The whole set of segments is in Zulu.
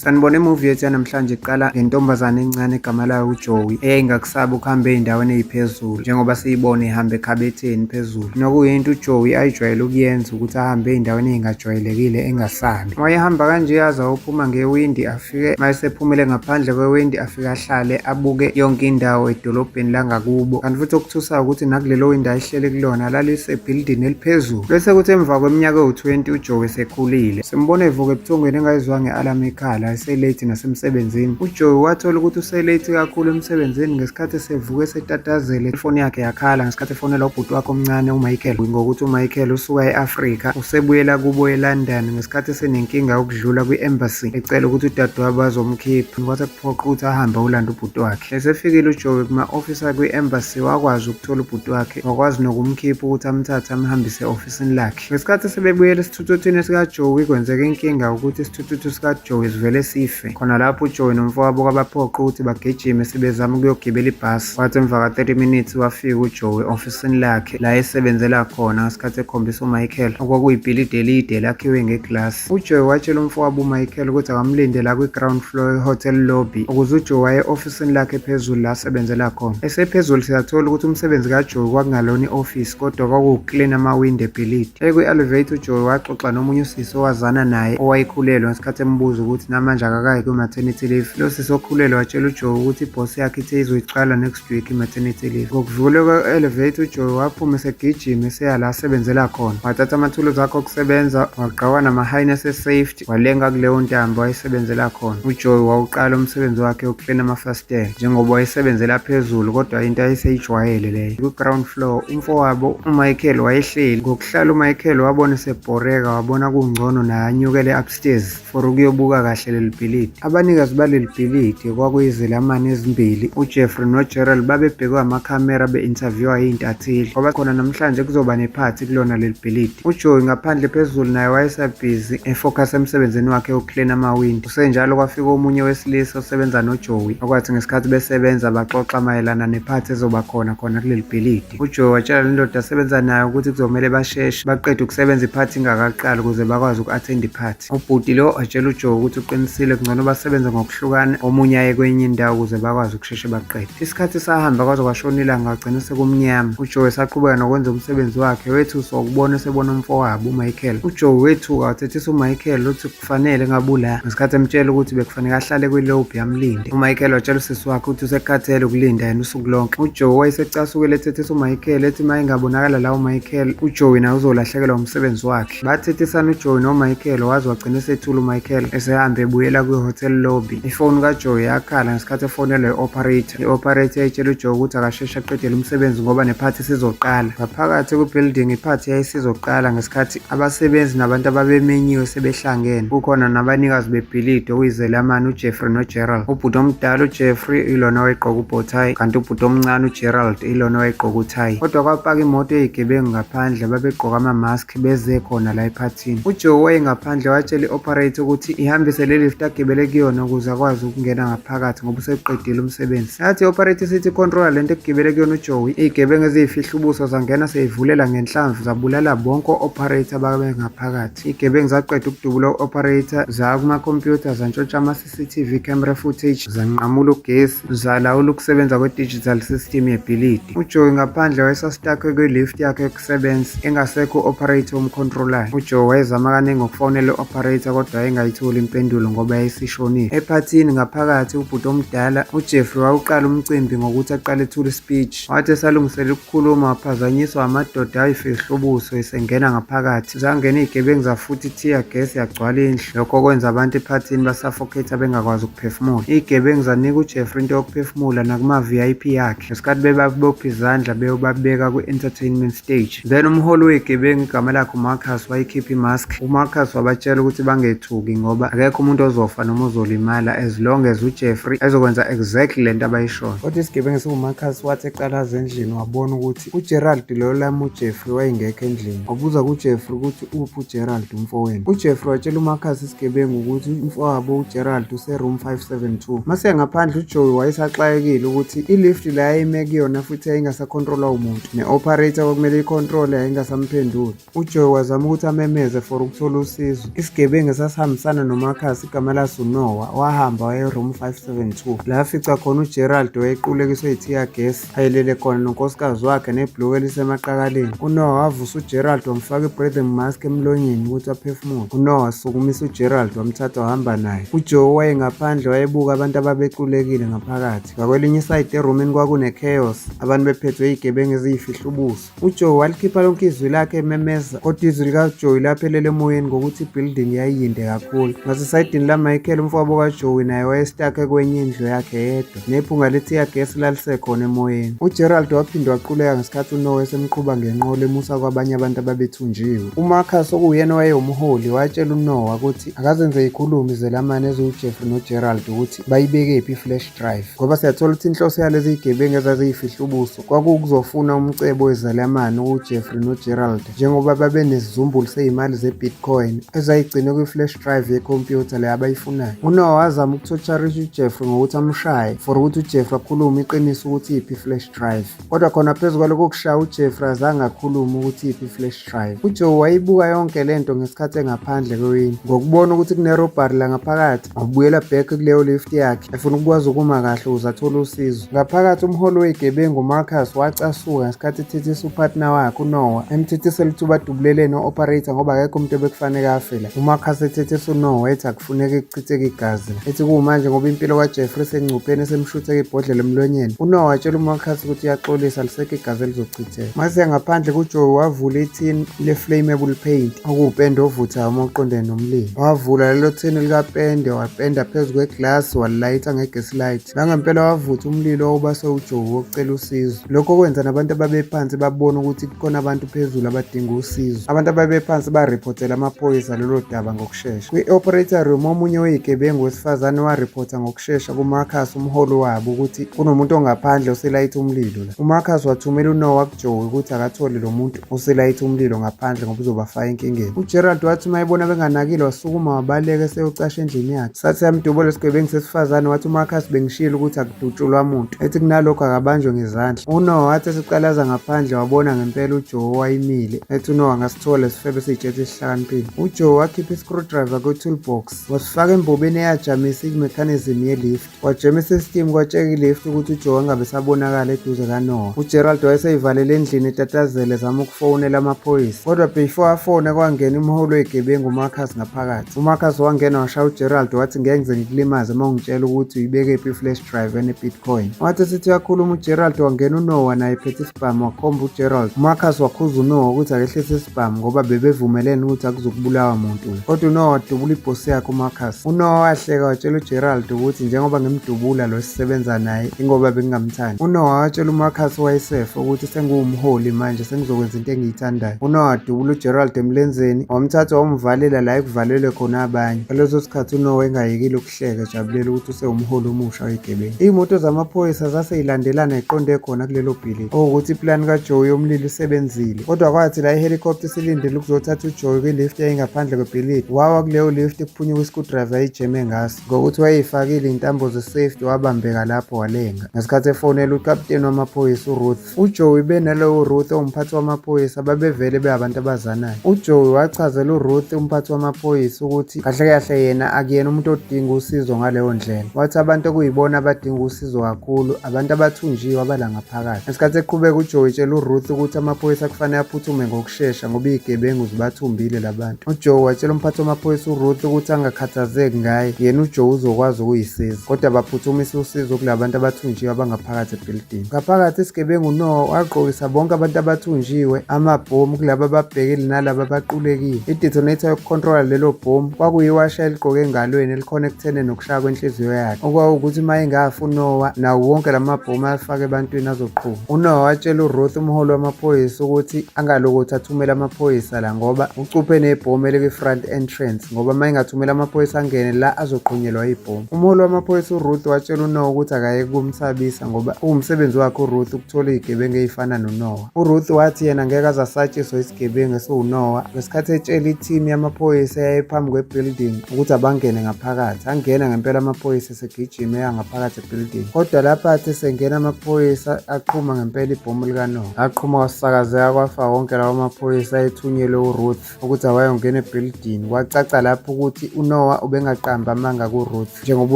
Sanibona, imuvi yethu yanamhlanje iqala ngentombazane encane egama layo uJoey, eyayingakusabi ukuhamba ey'ndaweni ey'phezulu njengoba siyibona ihamba ekhabetheni phezulu. Nokuyinto uJoey ayijwayele ukuyenza ukuthi ahambe ey'ndaweni ey'ngajwayelekile engasabi. Wayehamba kanje aze ayophuma ngewindi, afike uma esephumile ngaphandle kwewindi afike ahlale abuke yonke indawo edolobheni langakubo. Kanti futhi okuthusayo ukuthi nakulelo windi ayihleli kulona lalisebhilidini eliphezulu. Bese kuthi emva kweminyaka ewu-20 uJoey esekhulile, simbona evuka ebuthongweni engayizwanga i-alarm ekhala, eselate nasemsebenzini. UJoey wathola ukuthi uselate kakhulu emsebenzini ngesikhathi esevuka esetatazele. Ifoni yakhe yakhala ngesikhathi efonela ubhuti wakhe omncane uMichael, ngokuthi uMichael usuka e-Afrika usebuyela kubo eLondon ngesikhathi esenenkinga yokudlula kwi-embassy, ecela ukuthi udadewabo azomkhipha. Kwase kuphoqa ukuthi ahambe ayolanda ubhuti wakhe. Esefikile uJoey kuma-ofisi akwi-embassy, wakwazi ukuthola ubhuti wakhe, wakwazi nokumkhipha ukuthi amthathe amhambise e-ofisini lakhe. Ngesikhathi sebebuyela esithuthuthwini sikaJoey, kwenzeka inkinga ukuthi isithuthuthu sikaJoey sivele sife. Khona lapho uJoey nomfowabo kwabaphoqa ukuthi bagijime sebezama ukuyogibela ibhasi. Kwathi emva ka-30 minutes wafika uJoey e-ofisini lakhe la esebenzela khona ngesikhathi ekhombisa uMichael okwakuyibhilidi elide lakhiwe ngeglasi. UJoey watshela umfowabo uMichael ukuthi akamlinde la kwi-ground floor e-hotel lobby ukuze uJoey aye e-ofisini lakhe phezulu la asebenzela khona. Esephezulu siyathola ukuthi umsebenzi kaJoey kwakungalona i-ofisi kodwa kwakuwuklina amawindi ebhilidi. Ekwi-elevator uJoey waxoxa nomunye usisi owazana naye owayekhulelwe ngesikhathi embuza ukuthi namanje akakayi kwi-maternity leave. Lo sisi okhulelwe watshela uJoey ukuthi ibhosi yakhe ithe izoyiqala next week i-maternity leave. Ngokuvulwa kwe-elevator uJoey waphuma esegijima eseya la asebenzela khona. Wathatha amathuluzi akhe okusebenza, wagqoka nama-harness e-safety, walenga kuleyo ntambo ayesebenzela khona. UJoey wawuqala umsebenzi wakhe wokuklina amafasitela njengoba wayesebenzela phezulu, kodwa into ayeseyijwayele leyo. Kwi-ground floor umfowabo uMichael wayehleli. Ngokuhlala uMichael wabona esebhoreka, wabona kungcono naye anyukele upstairs for ukuyobuka kahle leli bhilidi. Abanikazi baleli bhilidi kwakuyizelamani ezimbili, uJeffrey noGerald, babebhekwe amakhamera be-interviewa iy'ntatheli ngoba khona namhlanje kuzoba nephathi kulona leli bhilidi. UJoey ngaphandle phezulu naye wayesabhizi efocus emsebenzini wakhe wokuklina amawindi. Kusenjalo kwafika omunye wesilisa osebenza noJoey, okwathi ngesikhathi besebenza baxoxa mayelana nephathi ezoba khona khona kuleli bhilidi. UJoey watshela le ndoda asebenza nayo ukuthi kuzomele basheshe baqede ukusebenza iphathi ingakaqali ukuze bakwazi uku-attend iphathi. Ubhuti lo watshela uJoey ukuthi uqinisile, kungcono basebenze ngokuhlukana, omunye aye kwenye indawo ukuze bakwazi ukusheshe baqede. Isikhathi sahamba kwaze kwashona ilanga, kwagcina sekumnyama. UJoe esaqhubeka nokwenza umsebenzi wakhe, wethuswa ukubona esebona umfowabo uMichael. UJoe wethuka wathethisa uMichael uthi kufanele ngabe ula ngesikhathi emtshela ukuthi bekufanele ahlale kwi-lobby amlinde. UMichael watshela usisi wakhe ukuthi usekhathele ukulinda yena usuku lonke. UJoe wayesecasukile ethethisa uMichael ethi uma engabonakala la uMichael, uJoe naye uzolahlekelwa umsebenzi wakhe. Bathethisana uJoey noMichael waze wagcina esethula uMichael esehambe ebuyela kwi-hotel lobby. Ifoni kaJoey yakhala ngesikhathi efonelwa i-operator. I-operator yayitshela uJoey ukuthi akasheshe aqedele umsebenzi ngoba nephathi isizoqala. Ngaphakathi kwi-building iphathi yayisizoqala ngesikhathi abasebenzi nabantu ababemenyiwe sebehlangene. Kukhona nabanikazi bebhilidi okuyizelamani uJeffrey noGerald. Ubhuti omdala uJeffrey ilona owayegqoka ubhothayi kanti ubhuti omncane uGerald ilona owayegqoka uthayi. Kodwa kwapaka imoto eyigebengu ngaphandle babegqoka ama-mask beze khona la ephathini. UJoe wayengaphandle watshela i-operator ukuthi ihambise le lift agibele kuyona ukuze akwazi ukungena ngaphakathi ngoba useqedile umsebenzi. Yathi i-operator isithi icontroller lento ekugibele kuyona uJoey, iy'gebengu eziyifihla ubuso zangena seyivulela ngenhlamvu zabulala bonke o-operator ababengaphakathi. Iy'gebengu zaqeda ukudubula o-operator zaya kumakhompyutha zantshontsha ama-CCTV camera footage, zanqamula ugesi, zalawula ukusebenza kwe-digital system yebhilidi. UJoey ngaphandle wayesastakwe kwi-lift yakhe yokusebenza engasekho u-operator omcontrolayo. UJoe wayezama kaningi ukufonela u-operator kodwa wayengayitholi impendulo ngoba yayisishonile. Ephathini ngaphakathi ubhuti omdala uJeffrey wawuqala umcimbi ngokuthi aqale ethule ispeech. Wathi esalungisela ukukhuluma waphazanyiswa amadoda ayifihla ubuso esengena ngaphakathi. Zangena iy'gebengu zafuthi i-tear gas yagcwala indlu. Lokho kwenza abantu ephathini basuffocate bengakwazi ukuphefumula. Iy'gebengu zanika uJeffrey into yokuphefumula nakuma-VIP yakhe. Ngesikhathi bebabopha izandla beyobabeka kwi-entertainment stage. Then umholi wey'gebengu igama lakhe uMarcus wayikhipha imask. UMarcus wabatshela ukuthi bangethuki ngoba akekho umuntu ozofa noma ozolimala as long as uJeffrey ezokwenza exactly lento abayishoyo. Kodwa isigebengu esiwuMarcus wathi eqalaza endlini wabona ukuthi uGerald lo lami uJeffrey wayengekho endlini. Wabuza kuJeffrey ukuthi uphi uGerald umfowenu. UJeffrey watshela uMarcus isigebengu ukuthi umfowabo uGerald use-room 572. Mase ngaphandle uJoey wayesaxakekile ukuthi i-lift la yayime kuyona futhi yayingasakhontrolwa umuntu. Ne-operator kwakumele ikhontrole yayingasamphenduli. UJoey wazama ukuthi amemeze for ukuthola usizo. Isigebengu esasihambisana noMarcus igama laso uNoah wahamba waya e-room 572 la afica khona uGerald owayequlekiswe yi-tear gas ayelele khona nonkosikazi wakhe nebhuluku elisemaqakaleni. UNoah wavusa uGerald wamfaka i-breathing mask emlonyeni ukuthi aphefumule. UNoah wasukumisa uGerald wamthatha wahamba naye. UJoe wayengaphandle wayebuka abantu ababequlekile ngaphakathi. Ngakwelinye isayidi erumini kwakune-chaos, abantu bephethwe iy'gebengu eziyifihla ubuso. UJoe walikhipha lonke izwi lakhe ememeza, kodwa izwi likaJoey laphelela emoyeni ngokuthi i-building yayiyinde kakhulu. Ngasesayidini laMichael, umfowabo kaJoey naye wayestakhe kwenye indlu yakhe yedwa, nephunga le-tear gas lalisekhona emoyeni. UGerald waphinde waquleka ngesikhathi uNoah esemqhuba ngenqola emusa kwabanye abantu ababethunjiwe. UMarcus, okuwuyena owayewumholi, watshela uNoah ukuthi akazenze ikhulume izelamani eziwuJeffrey noGerald ukuthi bayibekephi i-flash drive, ngoba siyathola ukuthi inhloso yalezi zigebengu ezaziyifihla ubuso kwakuwukuzofuna umcebo wezelamani uJeffrey noGerald, njengoba babenesizumbulu sey'mali ze-bitcoin ezayigcinwe kwi-flash drive yekhompyutha le abayifunayo. UNoah wazama ukuthotsharisha uJeffrey ngokuthi amshaye for ukuthi uJeffrey akhulume iqiniso ukuthi iphi i-flash drive, kodwa khona phezu kwalokho kushaya uJeffrey azange akhulume ukuthi iphi i-flash drive. UJoe wayibuka yonke lento ngesikhathi engaphandle kwewindi. Ngokubona ukuthi kune-robbery la ngaphakathi, wabuyela back kuleyo lift yakhe efuna ukukwazi ukuma kahle ukuze athole usizo. Ngaphakathi umholi wey'gebengu uMarcus wacasuka ngesikhathi ethethisa upartner wakhe uNoah, emthethisela ukuthi ubadubulele no-operator ngoba akekho umuntu ebekufanele afe la. UMarcus ethethisa uNoah ethi akufuneki kuchitheke igazi la. Ethi kuwumanje ngoba impilo kaJeffrey isengcupheni esemshutheka ibhodlela emlonyeni. UNoah watshela uMarcus ukuthi uyaxolisa alisekho igazi elizochitheka. Mase ngaphandle kuJoey wavula ithini le-flammable paint, okuwupende ovuthayo uma uqondene nomlilo. Wavula lelo thini likapende wapenda phezu kweglasi walilayitha nge-gas light. Nangempela wavutha umlilo owawubaswe uJoey wokucela usizo. Lokho kwenza nabantu ababephansi babona ukuthi kukhona abantu phezulu abadinga usizo. Abantu ababephansi bariphothela amaphoyisa lolo daba ngokushesha. Kwi-operator room omunye weyigebengu wesifazane wariphotha ngokushesha kuMarcus umholi wabo ukuthi kunomuntu ongaphandle oselayitha umlilo la. UMarcus wathumela uNoah kuJoey ukuthi akathole lo muntu oselayitha umlilo ngaphandle ngoba uzobafaka enkingeni. UGerald wathi uma ebona benganakile wasukuma wabaleka eseyocasha endlini yakhe. Sathi yamdubula isigebengu sesifazane wathi uMarcus bengishilo ukuthi akudutshulwa muntu. Ethi kunalokho akabanjwe ngezandla. UNoah wathi eseqalaza ngaphandle wabona ngempela uJoe owayimile. Ethi uNoah angasithola isifebe esiyitshethe esihlakaniphile. UJoe wakhipha i-screwdriver kwi-toolbox wasifaka embobeni eyajamisa i-mechanism ye-lift. Wajema i-system kwatsheka i-lift ukuthi uJoe angabe esabonakala eduze kaNoah. UGerald wayeseyivalele endlini etatazela ezama ukufonela amaphoyisa. Kodwa before afone kwangena umholi wezigebengu uMarcus ngaphakathi. UMarcus wangena washaya uGerald wathi ngeke ngize ngikulimaze uma ungitshela ukuthi uyibekephi i-flash drive ene-bitcoin. Wathi esithi uyakhuluma uGerald wangena uNoah naye ephethe isibhamu wakhomba uGerald. UMarcus wakhuza uNoah ukuthi akehlise isibhamu ngoba bebevumelene ukuthi akuzokubulawa muntu. Kodwa uNoah wadubula ibhosi yakhe uMarcus. UNoah wahleka watshela uGerald ukuthi njengoba ngimdubula lo esisebenza naye ingoba bengingamthandi. UNoah watshela uMarcus wayesefa ukuthi sengiwumholi manje sengizokwenza into engiyithandayo. UNoah wadubula uGerald emlenzeni wamthatha wamvalela la ekuvalelwe khona abanye. Ngaleso sikhathi uNoah engayekile ukuhleka ejabulela ukuthi usewumholi omusha wegebengu. Iy'moto zamaphoyisa zaseyilandelana iqonde khona kulelo bhilidi. Okuwukuthi iplani kaJoe yomlilo isebenzile. Kodwa kwathi la i-helicopter isilindele ukuzothatha uJoe kwi-lift eyayingaphandle kwebhilidi, wawa kuleyo lift kuphunyuka i-screwdriver ayijeme ngaso. Ngokuthi wayeyifakile iy'ntambo ze-safety wabambeka lapho walenga. Ngesikhathi efonela ukaputeni wamaphoyisa uRuth, uJoey benalowo Ruth owumphathi wamaphoyisa babevele beabantu abazanayo. UJoey wachazela uRuth umphathi wamaphoyisa ukuthi kahle kahle yena akuyena umuntu odinga usizo ngaleyo ndlela. Wathi abantu okuyibona abadinga usizo kakhulu abantu abathunjiwe abala ngaphakathi. Ngesikhathi eqhubeka uJoey etshela uRuth ukuthi amaphoyisa kufanele aphuthume ngokushesha ngoba iy'gebengu zibathumbile labantu. UJoe watshela umphathi wamaphoyisa uRuth ukuthi angakhathazeki ngaye, yena uJoe uzokwazi ukuyisiza. Kodwa baphuthumisa usizo kulabantu abathunjiwe abangaphakathi ebhilidini. Ngaphakathi isigebengu uNoah wagqokisa bonke abantu abathunjiwe amabhomu kulaba ababhekile nalaba abaqulekile. I-detonator yokukhontrola lelo bhomu kwakuyiwasha eligqoke engalweni elikhonekthene nokushaya kwenhliziyo yakhe. Okwawukuthi uma engafi uNoah nawo wonke lamabhomu ayafaka ebantwini azoqhuma. UNoah watshela uRuth umholi wamaphoyisa ukuthi angalokothi athumele amaphoyisa la ngoba ucuphe nebhomu elikwi-front entrance ngoba uma engathumela amaphoyisa angene la azoqhunyelwa ibhomu. Umholi wamaphoyisa uRuth watshela uNoah ukuthi akayeke ukumsabisa ngoba kuwumsebenzi wakhe uRuth ukuthola iy'gebengu ey'fana noNoah. URuth wathi yena ngeke aze asatshiswe isigebengu esiwuNoah ngesikhathi etshela ithimu yamaphoyisa eyayiphambi kwe-building ukuthi abangene ngaphakathi. Angena ngempela amaphoyisa esegijima eya ngaphakathi ebhilidini. Kodwa lapho athi esengena amaphoyisa aqhuma ngempela ibhomu likaNoah. Aqhuma kwasakazeka kwafa wonke lawo maphoyisa ayethunyelwe uRuth ukuthi awayongena ebhilidini. Kwacaca lapho ukuthi uNoah uNoah ubengaqambi amanga kuRuth, njengoba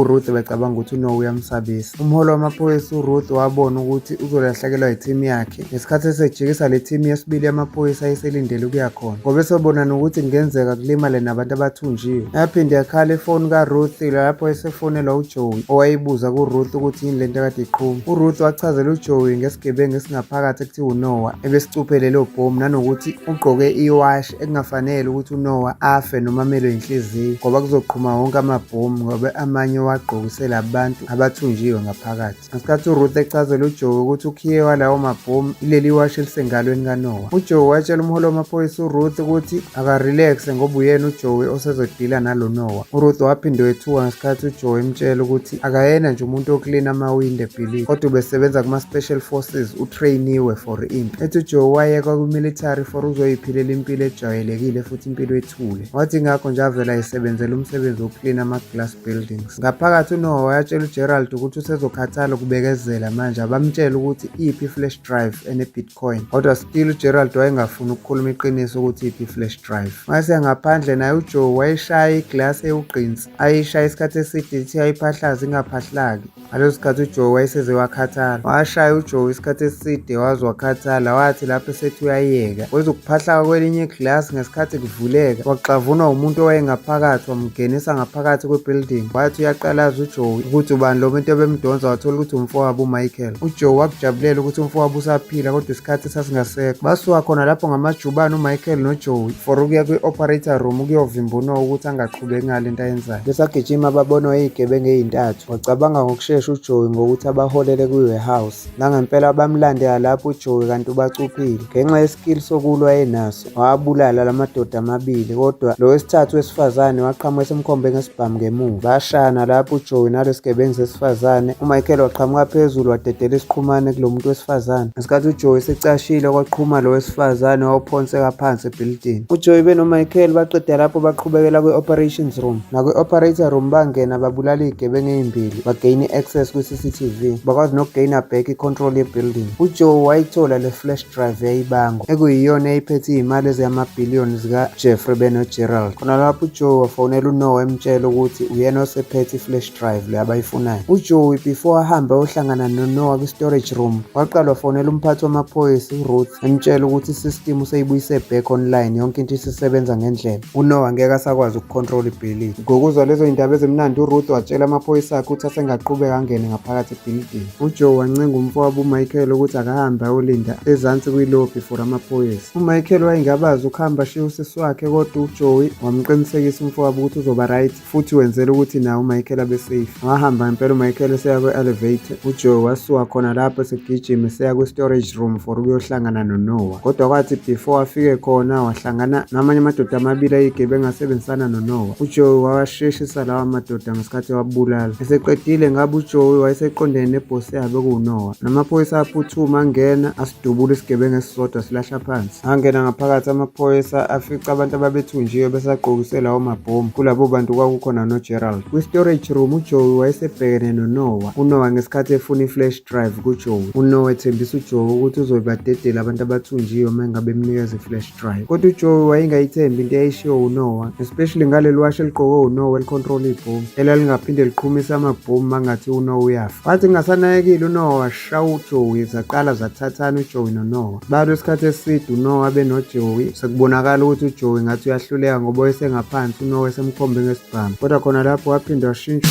uRuth becabanga ukuthi uNoah uyamsabisa. Umholi wamaphoyisa uRuth wabona ukuthi uzolahlekelwa yithimu yakhe ngesikhathi esejikisa le thimu yesibili yamaphoyisa ayeselindele ukuya khona, ngoba esobona nokuthi kungenzeka kulimale nabantu abathunjiwe. Yaphinde yakhala ifoni kaRuth lapho esefonelwa uJoey owayebuza kuRuth ukuthi yini lento ekade iqhuma. URuth wachazela uJoey ngesigebengu esingaphakathi ekuthiwa uNoah ebesicuphe lelo bhomu nanokuthi ugqoke iwashi ekungafanele ukuthi uNoah afe noma amelwe inhliziyo ngoba kuzoqhuma wonke amabhomu ngoba amanye wagqokisela abantu abathunjiwe ngaphakathi. Ngesikhathi uRuth echazela uJoe ukuthi ukhiye walawo mabhomu ileli washi elisengalweni kaNoah. UJoe watshela umholi wamaphoyisa uRuth ukuthi akarelaxe ngoba uyena uJoe osezodila nalo Noah. URuth waphinde wethuka ngesikhathi uJoe emtshela ukuthi akayena nje umuntu oklina amawindi ebhilidi kodwa ubesebenza kuma-special forces, utrainiwe for impi. Ethi uJoe wayekwa kwi-military for uzoyiphilela impilo ejwayelekile futhi impilo ethule. Wathi ngakho nje avela esebenzela umsebenzi wokuklina ama-glass buildings. Ngaphakathi uNoah wayatshela uGerald ukuthi usezokhathala ukubekezela manje abamtshela ukuthi iphi i-flash drive ene-bitcoin. Kodwa still uGerald wayengafuni ukukhuluma iqiniso ukuthi iphi i-flash drive. Wase ngaphandle naye uJoe wayeshaya iglasi ewugqinsi, ayishaya isikhathi eside ithi ayiphahlaze ingaphahlaki. Ngaleso sikhathi uJoe wayeseze wakhathala. Washaya uJoe isikhathi eside waze wakhathala, wathi lapho esethi uyayeka wezokuphahlaka kwelinye iglasi ngesikhathi kuvuleka waxavunwa umuntu owayengaphakathi wamngenisa ngaphakathi kwe-building. Wathi uyaqalaza uJoe ukuthi ubani lo muntu ebemdonsa, wathola ukuthi umfowabo uMichael. UJoe wakujabulela ukuthi umfowabo usaphila kodwa isikhathi sasingasekho. Basuka khona lapho ngamajubane uMichael noJoe for ukuya kwi-operator room ukuyovimba uNoah ukuthi angaqhubeki ngale nto ayenzayo. Besagijima babonwa iy'gebengu ey'ntathu. Wacabanga ngokushesha uJoey ngokuthi abaholele kwi-warehouse. Nangempela bamlandela lapho uJoey kanti ubacuphile. Ngenxa yeskill sokulwa ayenaso, wawabulala la madoda amabili kodwa lo wesithathu wesifazane waqhamuka esemkhombe ngesibhamu ngemuva. Bashayana lapho uJoey nalesigebengu sesifazane. UMichael waqhamuka phezulu wadedela isiqhumane kulo muntu wesifazane. Ngesikhathi uJoey esecashile kwaqhuma lo wesifazane wawuphonseka phansi ebhilidini. UJoey benoMichael baqeda lapho baqhubekela kwi-operations room. Nakwi-operator room bangena babulala iy'gebengu ey'mbili, bageyina i-access kwi-CCTV, bakwazi nokugeyina back i-control ye-building. UJoe wayithola le flash drive yayibangwa, ekuyiyona eyayiphethe iy'mali eziyamabhiliyoni zikaJeffrey benoGerald. Khona lapho uJoe wafonela uNoah emtshela ukuthi uyena osephethe i-flash drive le abayifunayo. UJoey before ahambe ayohlangana noNoah kwi-storage room, waqala wafonela umphathi wamaphoyisa uRuth emtshela ukuthi i-system useyibuyise back online, yonke into isisebenza ngendlela. UNoah ngeke asakwazi ukukhontrola ibhilidi. Ngokuzwa lezo zindaba ezimnandi, uRuth watshela amaphoyisa akhe ukuthi asengaqhubeka angene ngaphakathi ebhilidini. UJoe wancenga umfowabo uMichael ukuthi akahambe ayolinda ezansi kwi-lobby for amaphoyisa. UMichael wayengabazi ukuhamba ashiye usisi wakhe kodwa uJoey wamqinisekisa umfowabo ukuthi uzoba right futhi wenzela ukuthi naye uMichael abe safe. Wahamba ngempela uMichael eseya kwi-elevator. UJoe wasuka khona lapho esegijima eseya kwi-storage room for ukuyohlangana noNoah. Kodwa kwathi before afike khona wahlangana namanye amadoda amabili ayigebengu asebenzisana noNoah. UJoe wawasheshisa lawa madoda ngesikhathi ewabulala. Eseqedile ngabe uJoe wayeseqondene nebhosi yabo ekuwuNoah. Namaphoyisa aphuthuma angena asidubula isigebengu esisodwa silahla phansi. Angena ngaphakathi amaphoyisa afica abantu ababethunjiwe besagqokise lawo mabhomu. Kulabo bantu kwakukhona noGerald. Kwi-storage room uJoey wayesebhekene noNoah. UNoah ngesikhathi efuna i-flash drive kuJoey. UNoah ethembisa uJoey ukuthi uzoyibadedela abantu abathunjiwe uma engabe emnikeza i-flash drive. Kodwa uJoey wayengayithembi into eyayishiwo uNoah, especially ngaleli washi eligqokwe uNoah elicontrol ibhomu, elalingaphinde liqhumise amabhomu mangathi uNoah uyafa. Wathi kungasanakekile uNoah washaya uJoey zaqala zathathana uJoey noNoah. Balwa isikhathi eside uNoah benoJoey, sekubonakala ukuthi uJoey ngathi uyahluleka ngoba wayesengaphansi uNoah esemkhombe ngesibhamu. Kodwa khona lapho waphinde washintsha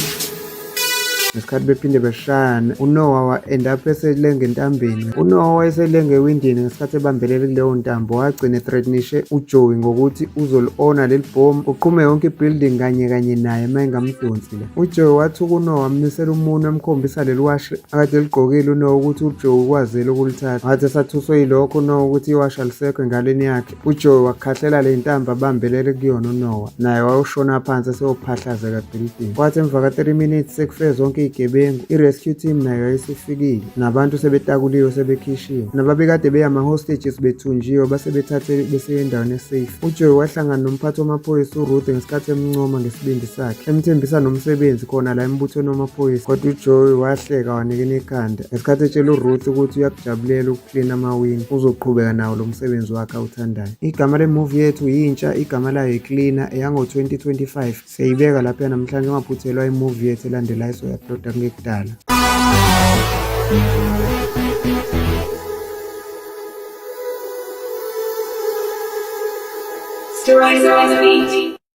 ngesikhathi bephinde beshayana uNoah wa-end up eselenga entambeni. UNoah wayeselenga ewindini ngesikhathi ebambelele kuleyo ntambo, wagcina ethreatenishe uJoey ngokuthi uzoli-ona leli bhomu uqhume yonke i-building kanye kanye naye uma engamdonsi la. UJoey wathuka uNoah wammisela umunwe emkhombisa leli washi akade eligqokile uNoah ukuthi uJoey ukwazile ukulithatha. Wathi esathuswe yilokho uNoah ukuthi iwashi alisekho engalweni yakhe, uJoey wakhahlela le ntambo abambelele kuyona uNoah, naye wayoshona phansi eseyophahlazeka ebhilidini. Kwathi emva ka-3 minutes sekufe zonke zonke iy'gebengu. I-rescue team nayo yayisifikile, nabantu sebetakuliwe sebekhishiwe. Nababekade beyama-hostages bethunjiwe base bethathe besiya endaweni e-safe. UJoey wahlangana nomphathi wamaphoyisa uRuth ngesikhathi emncoma ngesibindi sakhe, emthembisa nomsebenzi khona la embuthweni wamaphoyisa. Kodwa uJoey wahleka wanikina ikhanda ngesikhathi etshela uRuth ukuthi uyakujabulela ukuklina amawindi, uzoqhubeka nawo lo msebenzi wakhe awuthandayo. Igama le-movie yethu yintsha, igama layo iCleaner, eyango-2025. Siyayibeka lapha namhlanje, ungaphuthelwa i-movie yethu elandelayo esoyi-uploada kungekudala. Stories on the beat.